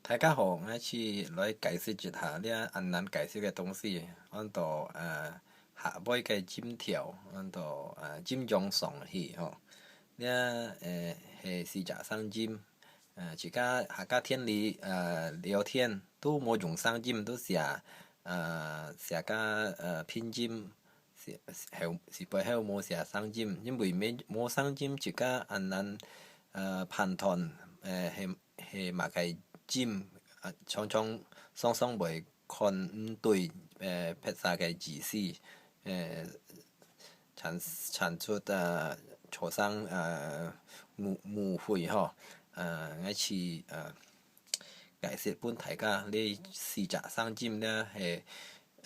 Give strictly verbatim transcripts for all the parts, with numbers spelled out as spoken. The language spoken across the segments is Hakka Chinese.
大家好，𠊎係來解釋一下這恁難解釋个東西，安到，呃，下背个音調，安到，呃，陰陽上去吼。這，呃，係四隻聲音，呃，自家客家天理，呃，聊天都無用聲音，都寫，呃，寫个，呃，拼音，是，係，係背後無寫聲音，因為無，無聲音，自家恁難，呃，判斷，呃，係，係麼个音，啊，常常，常常會看毋對，呃，別儕个意思，呃，產，產出，呃，造成，呃，誤，誤會吼。呃，𠊎係，呃，解釋分大家，這四隻聲音呢，係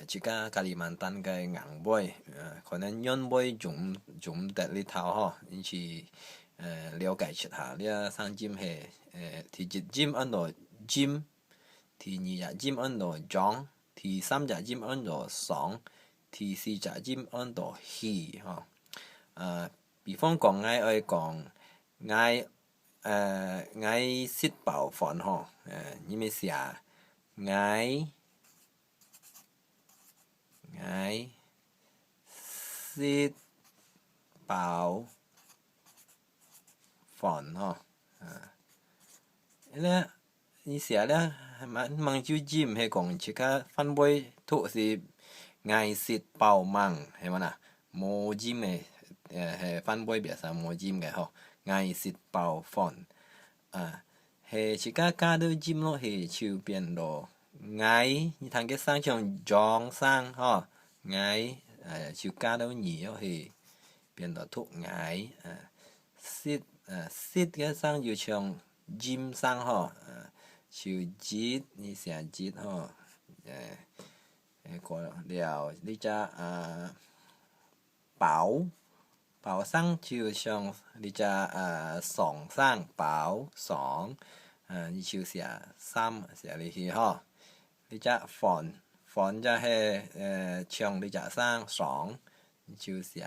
自家Kalimantan个硬背，呃，可能軟背用，用毋得這套吼，因此，呃，了解一下，這聲音係，呃，第一音安到陰，第二隻音安到陽，第三隻音安到上，第四隻音安到去吼。呃，比方講，𠊎愛講，𠊎，呃，𠊎食飽飯吼，呃，你愛寫，𠊎，𠊎食飽飯吼，啊，這，你寫這，吂，吂有音，係講自家反背讀係𠊎食飽吂，係無啦？無音个，呃，係反背別儕無音个吼，𠊎食飽飯。啊，係自家加到音落去就變到𠊎，你聽个聲像陽聲吼，𠊎，呃，就加到二落去，變到讀𠊎，呃，食，呃，食个聲又像陰聲吼，呃，就一，你寫一吼，呃，呃，過了，這隻，呃，飽，飽聲就像這隻，呃，上聲，飽，上，呃，你就寫三，寫入去吼。這隻飯，飯就係，呃，像這隻聲，上，你就寫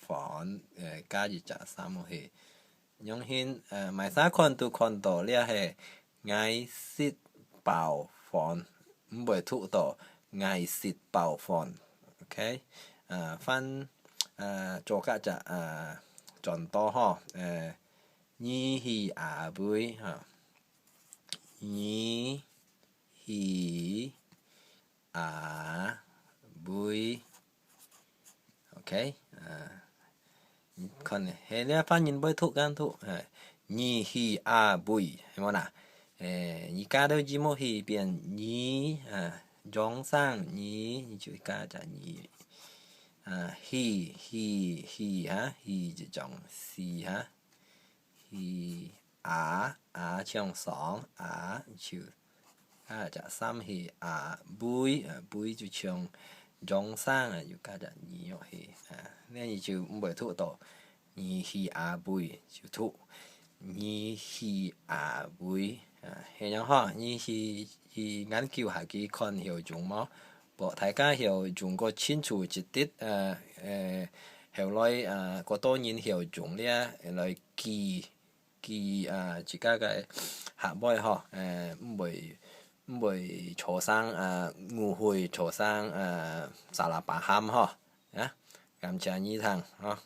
飯，呃，加一隻三落去。 樣形，呃，麼儕看都看到這係𠊎食飽飯，毋會讀到𠊎食飽飯。OK？呃，翻，呃，做个隻，呃，轉到吼，呃，你去阿妹吼，你去 阿妹。OK，啊，你看呢，係這發音會讀，恁讀，欸，你去阿妹，係無啦？欸，你加到字母去變你，啊，陽聲你，你就加隻你。啊，去，去，去哈，去一種四哈。 去阿，阿像上，阿就，啊，隻三去阿妹，啊，妹就像陽聲啊，又加隻你落去，啊，恁樣就毋會讀到你去阿妹，就讀你去阿妹，啊，係樣吼，你去，去研究下去看曉用無？無，大家曉用過清楚一滴，呃，呃，後來，呃，過多人曉用了，來記 記，呃，自家个客話吼，呃，毋會，毋會造成，呃，誤會，造成，呃，salah paham吼。啊，感謝你聽，吼。